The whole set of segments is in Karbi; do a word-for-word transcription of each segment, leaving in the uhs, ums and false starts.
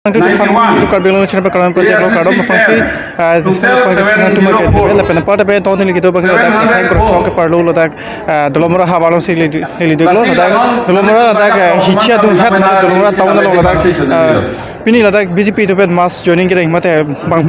Nangtum twenty-one. Karbi Anglong National Karbi Anglong Project lo kardom aphansi, ah, twenty-one atum ke lapen apar ta pe ton ni kedo bagi ladak thang krok krok ke parlo ladak, ah, Dolamara havar alongsi heli duklo ladak Dolamara ladak, ah, hichia dung het na Dolamara town along ladak, ah, pini ladak B J P atum pen mass joining kedeng mate bang,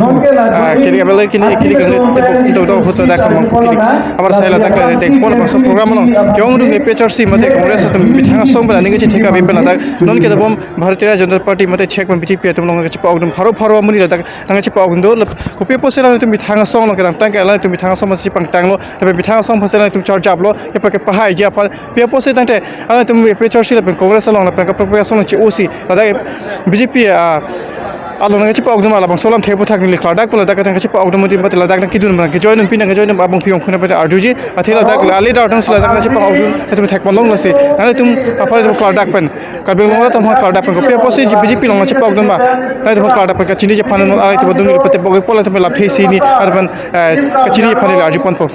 ah, kiri abel kiri kiri kiri kiri kiri hut ladak bang kiri abar sai ladak ladak pon bangso program lo ke-ongdung A P H L C mate Congress atum methang asong pen aning kachethek ave pen ladak non kedobom Bharatiya Janata Party mate chek pen B J P atum along kachepa-okdun pharo pharo amonit ladak nangkachepa-okdun do. Kopi apotsi alangtum methang asong along kedamtang ke alangtum methang asong masi pangtanglo lapen methang asong aphansi alangtum charjaplo kepa kepahaiji aphan pi apotsi tangte alangtum A P H L C lapen Congress along lapen kaprek kaprek asong along che-osi ladak B J P, ah, along nangkachepa-okdun ma labangso alamthe aphuthak neli klardak pu ladak kachang kachepa-okdun mati mati ladak nangkedun ma nangkejoin pini nangkejoin abang piyong khuna pen arjuji athe ladak ali dar tangsi ladak nangchepa-okdun atum thekponlong lasi nangtum aphan atum klardak pen Karbi Anglong atum aphan klardak pen kopi apotsi B J P along kachepa-okdun ma. Nangtum aphan klardak pen kachiniji aphan non alangtum adung ni pate bogi pol atum lamthe isi ni atum, eh, kachiniji aphan neli arjuponpo.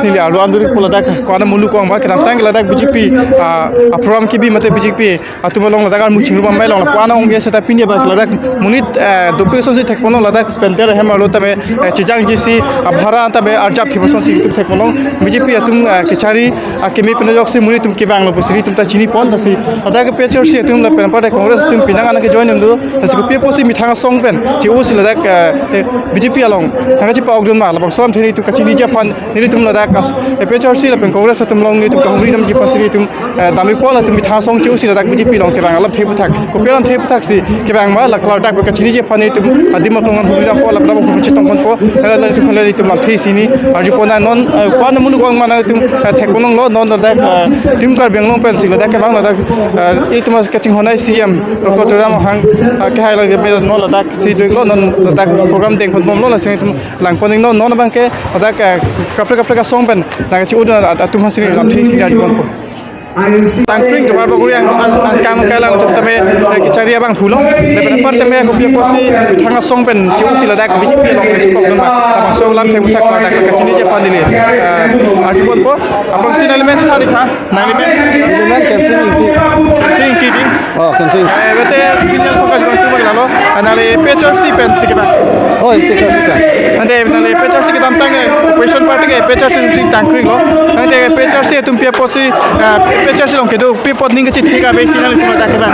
Neli arlo anduri pu ladak ko-an amuluk ko-an ba kedamtang ladak B J P, ah, program kebi mate B J P atum along ladak armu chingrum amei along lapu-an ong ge seta pini ba ladak monit, eh, dopik asonsi thekponlong ladak penter hem arlo tame, eh, chejangji si abhara tame arjap thip asonsi itum thekponlong B J P atum, eh, kechari akeme pen ajoksi monit atum kevanglo pusi itum ta chinipon lasi ladak A P H L C atum lapen apar ta Congress atum penang an nangkejoin do lasi kopi apotsi methang asong pen che-osi ladak, eh, eh, B J P along nangkachepa-okdun ma labangso alamthe nelitum kachiniji aphan nelitum ladak as A P H L C lapen Congress atum along nelitum kahumri damji aphansi nelitum, eh, damji pu latum methang asong che-osi ladak B J P along kevang alamthe aphuthak kopi alamthe aphuthak si kevang ma la klardak pen kachiniji aphan nelitum adim aklong humri dampo lapen pu chetongponpo. Hala nelitum hala nelitum lamthe isi ni arjupon non, eh, ko-an amuluk ko-an ma nangtum, eh, thekponlonglo non ladak, eh, Team Karbi Anglong pensi ladak kevang ladak, eh, itum kachinghon ai C M Doctor Tuliram Ronghang, eh, kehai lang jeme non ladak si duklo non ladak program dengponbomlo lasi itum langpon ingno non abang ke ladak, eh, kaprek kaprek asong pen nangkache-okdun atum aphansi lamthe isi arjuponpo. Tangkring Duarbagori ang ang angkang kailang atum tame, eh, kechari abang phulo. Lapen apar tame kopi apotsi methang asong pen che-osi ladak B J P along kachepa-okdun ma. Labangso alamthe aphuthak ladak kachiniji aphan neli, eh, arjuponpo. Aphrangsi nangli men tha di tha. Nangli men? Neli men Kensing Ingti. Kensing Ingti di. Oh, Kensing. Eh, bete final fokus bang tu bagi lalo. Nangli A P H L C pensi kevang. Oh, A P H L C pen. Ante nangli A P H L C kedamtang, eh, opposition party ke A P H L C si tangkringlo. Ante A P H L C atum pi apotsi, eh, A P H L C along kedo pi apot aning kachethek ave si nanglitum ta kevang.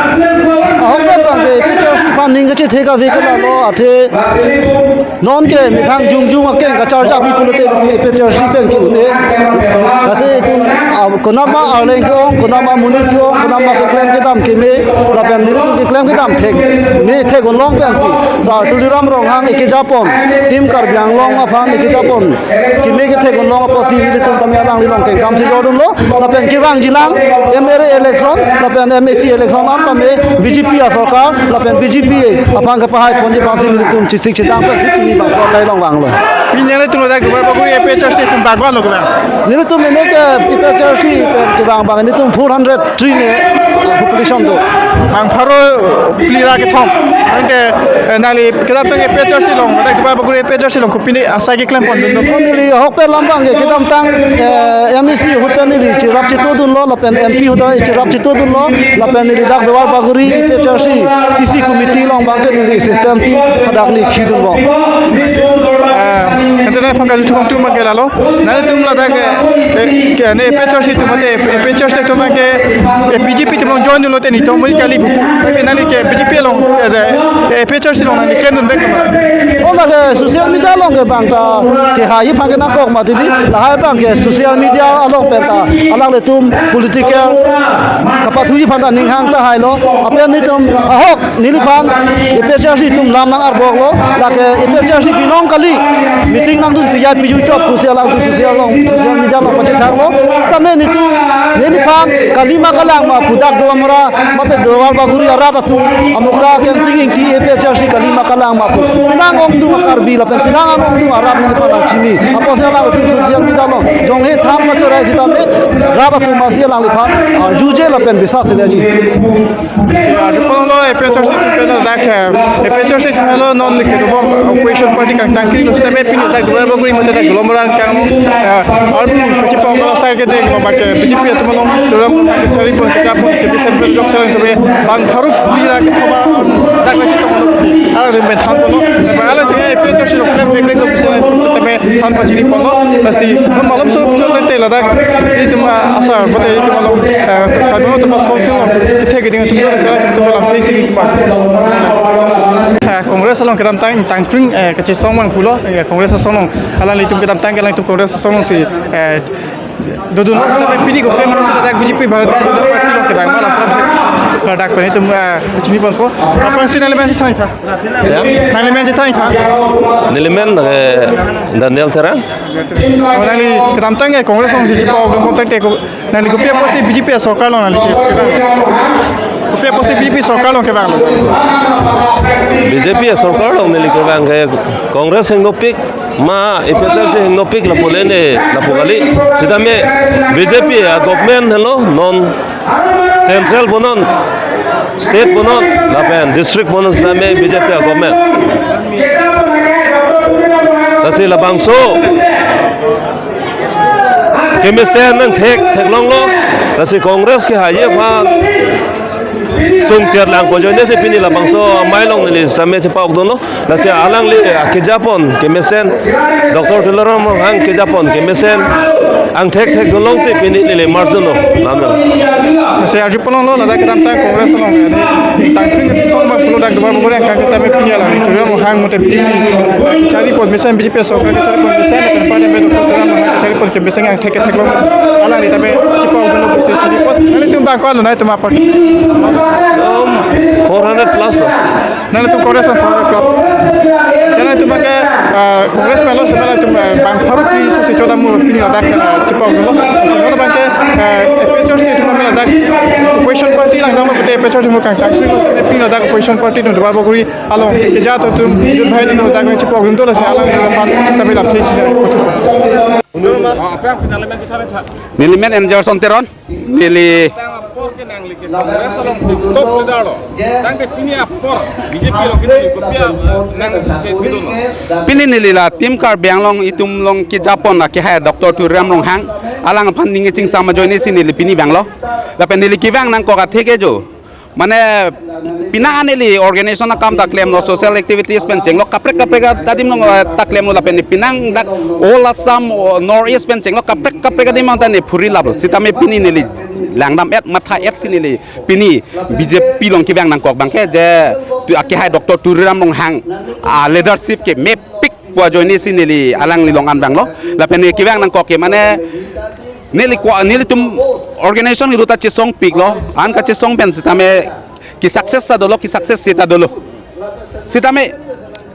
Ahok pen bang ke A P H L C aphan aning kachethek ave ke lalo athe non ke methang jongjong akeng kacharjap pi pulote itum A P H L C pen ke-un-e. Athe itum, ah, konatma arleng ke-ong, konatma monit ke-ong, konatma keklem kedam keme, lapen nelitum keklem kedam thekme thek-unlong pensi Sar Tuliram Ronghang ekejapon, Team Karbi Anglong aphan ekejapon keme kethek-unlong apotsi nelitum tame alangli along kengkam chejordunlo. Lapen kevangjilang M L A election lapen M A C election an tame B J P asorkar lapen B J P aphan kapahaiponji aphansi nelitum chesik chedang pensi pini bangso akai along vanglo. Pini nelitum ladak Duarbagori A P H L C atum bang ko-an lo kevang? Nelitum pini ke A P H L C pen kevang bang nelitum four hundred three ne, uh, population do. Bang pharo phli ra kethom. Ante, eh, nangli kedamtang A P H L C along, ladak Duarbagori A P H L C along kopi ne asai keklempondundo? Neli ahok pen lam bang ke kedamtang, eh, M A C ahut pen neli cherap chetodunlo, lapen M P ahut cherap chetodunlo, lapen neli dak Duarbagori A P H L C C C committee along bang ke neli assistant si hadak neli khidunlo. Eh, ante nangphan kaju chukong tum ke lalo. Nangtum ladak ke, eh, ke ne A P H L C atum mate, A P H L C atum ke, eh, B J P atum along join dunlo te nelitum monit kali pupu. Tapi nangli ke B J P along, eh, eh, A P H L C along nangli klemdun vek ma? Oh, lake social media along ke bang ta kehai aphan ke nangkok mati di, lahai bang ke social media along pen ta alanglitum political kapathuji aphan ta ninghang tahailo. Lapen nelitum ahok neliphan A P H L C atum lam nang-arboklo, lake A P H L C binong kali meeting nangdun pijai piju chot pusi alangtum social along, social media along pachethanglo. Tame nelitum neliphan kali ma kalang ma pu dak Dolamara mate Duarbagori arat atum amuka Kensing Ingti A P H L C kali ma kalang ma pu. Penang ongdung Karbi lapen penang an ongdung arat neliphan nangchini. Apotsi alangtum social media along jonghe tham kachorai sitame rat atum masi alangliphan arjuje lapen bisas si daji. Si arjuponlo A P H L C atum pen ladak, eh, A P H L C atum lo non kedobom opposition party kangtangkringlo sitame pini ladak do Baguri mate dak Dolamara angkang, eh, armu kachepok asai ke dek, ba ke B J P atum along, Tuliram Ronghang kachari pon, kachap pon, ke Central Lok Sabha tame bang tharuk pira kethoma dak kachetong lo si. Alang rim ben than pon lo. Ba alang tengah A P H L C lo klem bek bek lo si tame than pachini pon lo. Lasi non malom so te ladak itum asar, mate itum along, eh, Karbi Anglong Autonomous Council along kethe keding atum, atum alam thesi itum. Eh, Congress along kedamtang tangtring, eh, kachesong mang pulo, eh, Congress asong along. Alanglitum kedamtang ke alanglitum Congress asong si, eh, dodun lo, tapi pini kopi mana sih, ladak B J P Bharatiya Janata Party lo kedang malah ladak pen itum, eh, chini pon po. Apa sih nangli men si thai tha? Ya. Nangli men si thai tha? Neli men, eh, Daniel Terang. Oh, nangli kedamtang ke Congress along si chepok dun kontak te ko. Nangli kopi apotsi B J P asorkar along nangli ke, kevang? Kopi apotsi B J P sorkar along kevang lo? B J P asorkar along neli kevang ke Congress hingno pik ma A P H L C hingno pik lapu le ne lapu kali. Sitame B J P a-government henlo non, central punon, state punon, lapen district punon sitame B J P a-government. Lasi labangso kemesen nangthek theklonglo. Lasi Congress ke haye aphan sungchet lang pu ajoine si pini labangso amei along neli sitame chepok dun lo. Lasi alangli akejapon kemesen Doctor Tuliram Ronghang kejapon kemesen angthek thek dun long si pini neli march dun lo. Nana. Lasi arju pon long lo, ladak kedamtang Congress along, eh, tangtring kachesong mang pulo dak Duarbagori angkang ke tame pini alangli Tuliram Ronghang mate B J P kachari pon mesen, B J P sorkar kachari pon mesen, pen pada me Doctor Tuliram Ronghang kachari pon kemesen angthek ke theklong. Alangli tame chepok dun lo pusi chini pon. Nanglitum bang ko-an lo, nangtum apar? Um, four hundred plus lo. Nanglitum Congress pen four hundred plus. Nanglitum ke, ah, Congress pen lo, sebenarnya itum, eh, bang tharuk ri susi chodam mu pini ladak, eh, chepok dun lo. Sebenarnya bang ke, eh, A P H L C itum ladak opposition party lang dam lo, kute A P H L C mu kang kang pini ladak opposition party atum Duarbagori along ke, keja atum, youth bhai atum ladak chepok dun lo, lasi alangli aphan tame lapu si na kothu. Neli men Angelson Teron. Neli Tang apor ke nangli ke Congress along si top leader lo. Tangte pini apor B J P along ke neli kopi a, nang case gitu lo. Pini neli la Team Karbi Anglong itum along kejapon akehai Doctor Tuliram Ronghang, alang aphan ning chingsam ajoine si neli pini vanglo. Lapen neli kevang nangkok athe ke jo, mane pini neli organization akam ta klemlo, social activities pen chenglo, kaprek kaprek adim along, eh, ta klemlo, lapen pini dak all Assam, oh, North East pen chenglo, kaprek kaprek adim along ta ne phuri laplo. Sitame pini neli langdam et, matha et si neli pini B J P along kevang nangkok bang ke je tu akehai Doctor Tuliram Ronghang a-leadership ke mepik pu ajoine si neli alangli along an vanglo. Lapen neli kevang nangkok ke mane neli ko, nelitum organization kedo ta chesong piklo, an kachesong pen sitame ke-success ta dolo, ke-success seta dolo. Sitame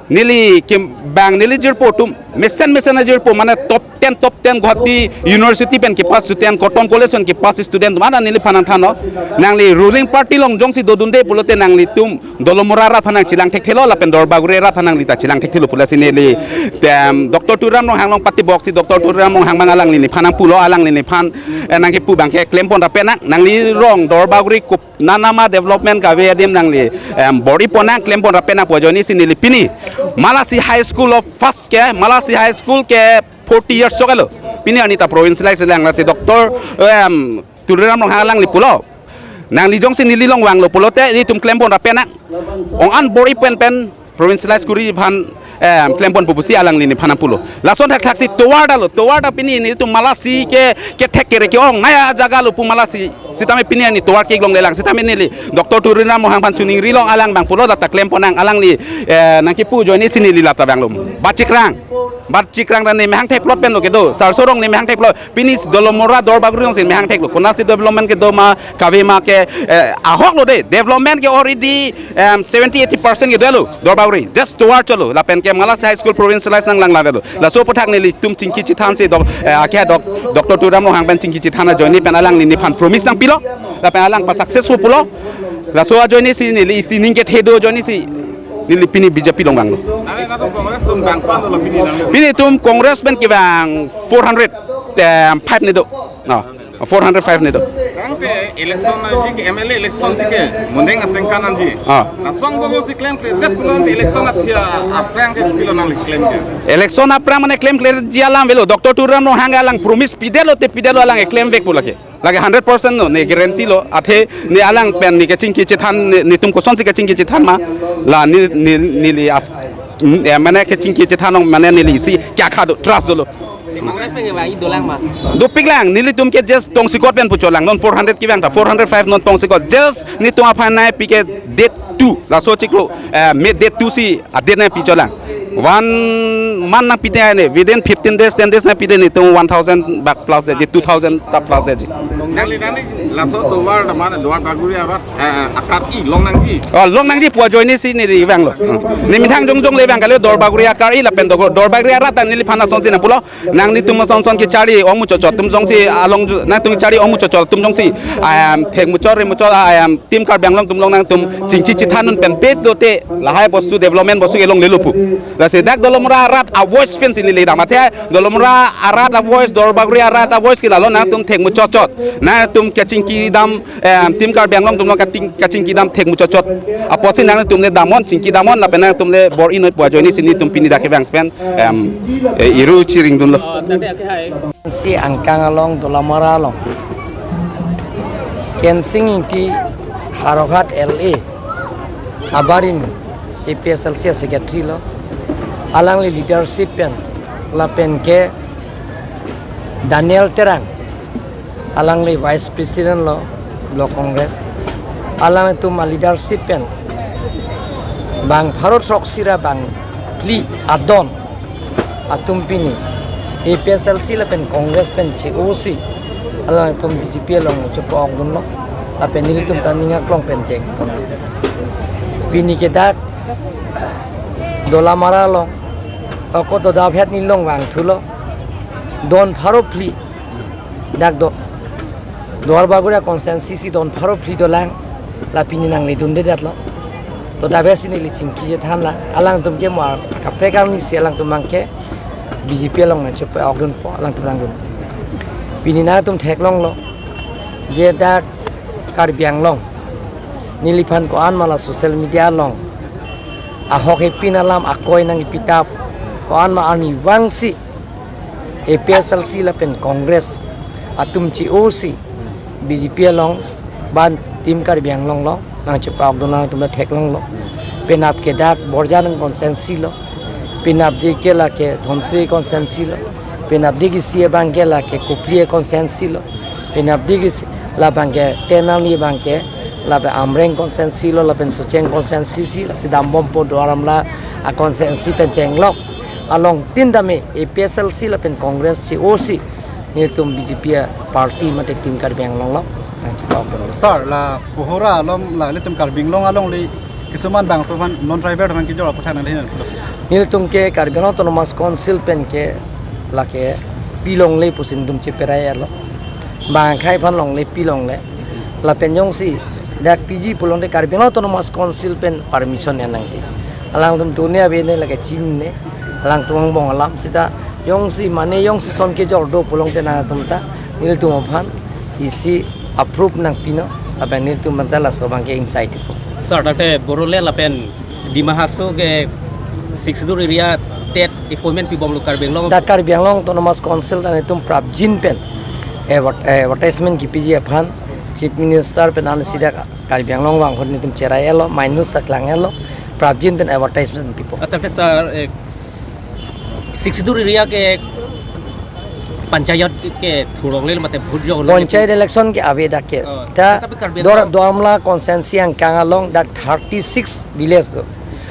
neli kevang, neli jirpo atum mesen mesen ajirpo, mane top ten, top ten Guwahati University pen kepass student, Cotton College pen kepass student atum, mane neliphan nangthanlo. Nangli ruling party along jongsi dodunde pulote nanglitum Dolamara arat aphan nangchelang thekthelo, lapen Duarbagori arat aphan nangli ta chelang thekthelo pu, lasi neli, em, Doctor Tuliram Ronghang along patibok si Doctor Tuliram Ronghang abang alangli nephan nangpulo, alangli nephan, eh, nangkepu bang ke klempon rapet nang, nangli rong Duarbagori kup nanama development kave adim nangli, em, bor-ipon nang, klempon rapet nang pu ajoine si neli pini Malasi High School of first ke, Malasi High School ke forty years chok lo. Pini arni ta provincialize lang, lasi Doctor, em, Tuliram Ronghang alangli pulo, nangli jongsi neli along vanglo pulote itum klempon rapet nang. Ong an bor-ipon pen provincialize kuri aphan, em, klempon pu pusi alangli nephan nangpulo. Lason thakthak si tovar dalo, tovar ta pini nelitum Malasi ke, kethek kere ke-ong naya jaga lo pu Malasi. Sitame pini arni tovar ke-ik longlelang. Sitame neli Doctor Tuliram Ronghang aphan choningrilo, alang abang pulo, lata klempon nang, alangli, eh, nangkepu ajoine si neli lata vanglo. Bachikrang. Bachikrang ta ne mehang thekplot pen lo kedo. Sarsorong ne mehang thekplot. Pini Dolamara Duarbagori along si mehang theklo. Konatsi development kedo ma, kave ma ke, eh, ahok lo de. Development ke already, em, seventy eighty percent kedo lo Duarbagori. Just tovar cholo. Lapen ke Malasi High School provincialize nanglang lalo. Laso aphuthak nelitum chingki chethan si dok, eh, akehai dok, Doctor Tuliram Ronghang pen chingki chethan ajoine pen alangli nephan promise nangpilo. Lapen alang pa-successful pulo. Laso ajoine si neli isi ning kethe do ajoine si neli pini B J P along vanglo. Nangli nangtum Congress atum bang ko-an dolo pini nangli? Pini itum Congress pen kevang four hundred, em, five ne do. No. Four hundred five ni do. Tangte election nangji ke, M L A election ji ke, Mondeng Asengka nangji. Ah. Lason bom si claim kre det pulote election athia aphrang ke pilo nangli claim ke. Election aphrang mane claim kledetji alam avelo. Doctor Tuliram Ronghang alang promise pidetlo te pidetlo alang claim vek pu lake. Lake hundred percent lo, ne guarantee lo. Athe ne alang pen ne kachingki chethan ne, netum kosonsi kachingki chethan ma. La ne, ne, neli as, eh, mane kachingki chethan long mane neli isi kya kha do, trust dolo. Congress pen ke bang dolang ma. Dopiklang, nelitum ke just tongsekot pen pu cholang, non four hundred kevang ta, four hundred five non tongsekot, just netum aphan nangpi ke date two, laso chiklo, eh, May date two si, ah, date nangpi cholang. One month nangpi te ne, within fifteen days, ten days nangpi te netum one thousand bak plus de, two thousand ta plus de. Nangli, nangli, laso Duar, mana Duar Bagori arat, eh, akat i long nangji. Oh, long nangji pu ajoine si neli vanglo. Hmm. Ne methang jongjong le vang kali Duar Bagori akat i lapen Duar, Duar Bagori arat ta neliphan asonsi nangpulo. Nanglitum asonson kecharli ong muchotchot atum jongsi along ju-, nangtum charli ong muchotchot atum jongsi, ayam thek muchot re muchot, ayam Team Karbi Anglong atum along nangtum chingki chethan un pen pet dote lahai bostu development bostu kelonglelo pu. Lasi dak Dolamara arat avoice pensi neli dam athe Dolamara arat avoice, Duar Bagori arat avoice ke lalo nangtum thek muchotchot. Nangtum kachingki dam, em, Team Karbi Anglong atum along kating-, kachingki dam thek muchotchot. Apotsi nangtum le damnon, chingki damnon, lapen nangtum le bor-i noi pu ajoine si netum pini dak kevang pen, em, eh, iru chiring dunlo. Si angkang along Dolamara along Kensing Ingti Howraghat L A abarim A P H L C secretary lo. Alangli leadership pen lapen ke Daniel Terang, alangli vice president lo Block Congress. Alangtum a leadership pen bang pharo throksi ra bang phli adon atum pini A P H L C lapen Congress pen che-osi alangtum B J P along chepa-ok dunlo. Lapen nelitum ta ning aklong pen deng pon. Pini ke dak Dolamara along ako to daphet neli long vangthulo. Don pharo phli dak do Duar Bagori constituency si don pharo phli dolang, la pini nangli dundedetlo. To dave si neli chingki chethan la, alangtum ke mar kaprek arni si alangtum abang ke B J P along nangchepa-ok dunpo, alangtum nangdun. Pini nangtum theklonglo, je dak Karbi Anglong, neliphan ko-an ma la social media along ahok hepin alam akoi nangkepitap, ko-an ma arnivang si A P H L C lapen Congress atum che-osi B J P along ban Team Karbi Anglong along nangchepa-ok dun atum ta theklonglo. Penap ke dak Borjang constituency lo. Penapdi ke lake Dhansiri constituency lo. Penapdi ke isi abang ke lake Kopili constituency lo. Penapdi ke isi labang ke Tenali abang ke lapen Amreng constituency lo, lapen Socheng constituency si, lasi dambompo Duar Amla a constituency pen chenglok along tin dame A P H L C lapen Congress che-osi nelitum B J P a party mate Team Karbi Anglong along nangchepa-ok dunlo. Sir, la Kohora along la nelitum Karbi Anglong alongle kisuman bangso aphan non tribal aphan kejor aphuthak nangli hin. Nelitum ke Karbi Anglong Autonomous Council pen ke lake pilongle pusi netum cheperai-etlo. Bang akhei aphan longle pilongle. Lapen jongsi dak piji pulote Karbi Anglong Autonomous Council pen permission en nangji. Alangtum done avene lake chinine. Alangtum angbong alam seta jongsi mane jongsi ason kejor do pulote nangtum ta nelitum aphan isi approve nangpinon. Lapen nelitum aphan ta laso abang ke inside po. Sir, dak te Bodoland lapen Dima Hasao ke Sixth Schedule area tet appointment pibomlo Karbi Anglong. Dak Karbi Anglong Autonomous Council ta netum prapjin pen adver-, advertisement kepiji aphan Chief Minister pen arnisi dak Karbi Anglong vang ahut netum cherai-etlo, minute saklang-etlo, prapjin pen advertisement pipo. Dak te sir, eh, Sixth Schedule area ke panchayat ke thurlongle mate vote jongle. Panchayat election ke ave dak ke. Oh, ta tapi Karbi Duar, Anglong Duar Amla constituency angkang along dak thirty-six village do.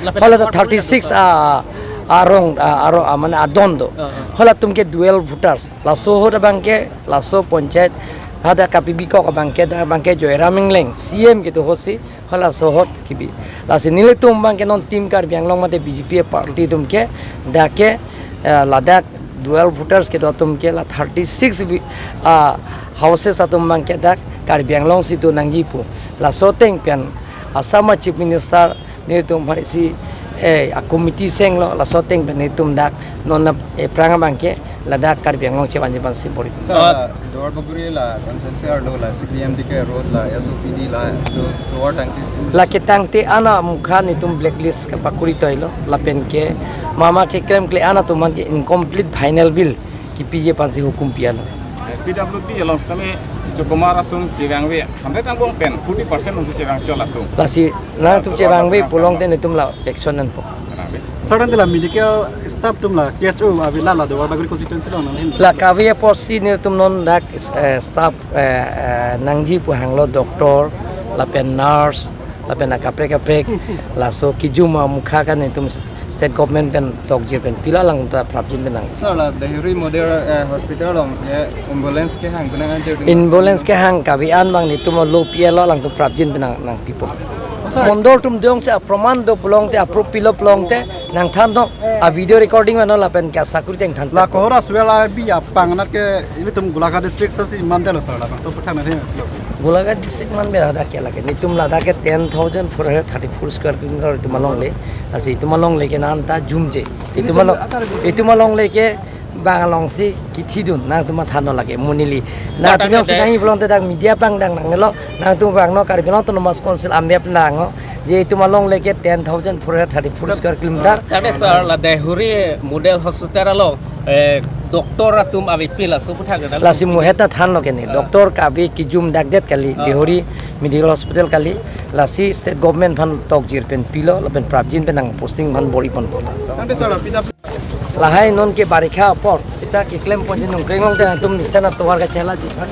Lapen hala dak thirty-six, ah, arong, ah, aro, ah, mane adon do. Ah, ah. Halatum ke dual voters. Laso ahut abang ke, laso panchayat hadak kapibikok abang ke, dak abang ke Joyram Engleng C M kedo ahut si, halaso ahut kebi. Lasi nelitum abang ke non Team Karbi Anglong mate B J P party atum ke dak ke, eh, ladak dual voters kedo atum ke la thirty-six vi-, ah, houses atum abang ke dak Karbi Anglong si do nangji pu. Laso ateng pen Assam a Chief Minister nelitum aphan isi Eh, a committee senglo, laso ateng pen netum dak non na, eh, aphrang abang ke ladak Karbi Anglong chevanji aphansi bor-i. Sir, ah, la Duarbagori la constituency arlo la C P M D K road la S O P D la, so, so what tangsi? Lake tangte ana mukha netum blacklist kapakuri toilo, lapen ke mama keklemkle ana atum aphan ke incomplete final bill kipiji aphansi hukum pi-etlo. P W D along sitame chokomar atum chevangve hundred angbong pen forty percent atumsi chevang chol atum. Lasi nangtum chevangve pulote netum la action nangpo. Sir, tangte la medical staff atum la C H O ave la la Duarbagori constituency along nanghin. La kave apotsi netum non dak, eh, staff, eh, eh, nangji pu hanglo, doctor lapen nurse lapen akaprek kaprek, laso kejum amukha ke netum state government pen tokjir pen pilo, alangta prapjin pen nang. Sir, la Deihori Model, eh, Hospital along, eh, ambulance kehang penang ante. Ambulance kehang kave an abang netum lo pi-etlo, alangtum prapjin pen nang, nangpipo. Sir. Mondol atum jongsi aproman do pulote, approve pilo pulote nangthan do, a video recording mano lapen ke asakuri ateng than. La kohora suel abi apang nat ke ilitum Golaghat district si mandelo sir, labangso aputhak nangthan. Golaghat district manbe ladak ke lake. Netum ladak ke ten thousand four hundred thirty-four square kilometer itum alongle. Lasi itum alongle ke nanta jumje. Itum along, itum alongle ke bang alongsi kithidun, nangtum mathanlo lake mo neli. Nangtum jongsi nangji pulote dak media abang dang nanglo, nangtum vangnon Karbi Anglong Autonomous Council amep nanglo. Je itum alongle ke ten thousand four hundred thirty-four square kilometer. Tangte sir, la Deihori Model Hospital along, eh, doctor atum avepin laso aputhak nang. Lasi mo het nangthanlo ke ne. Ah. Doctor kave kejum dakdet kali, ah, Deihori Medical Hospital kali. Lasi state government aphan tokjir pen pilo, lapen prapjin pen nang posting aphan bor-i ponpo. Tangte sir, la P W D. Lahai non ke barikha apor, seta keklem ponji nungkreng along te nangtum mesen atovar kachela ji aphan.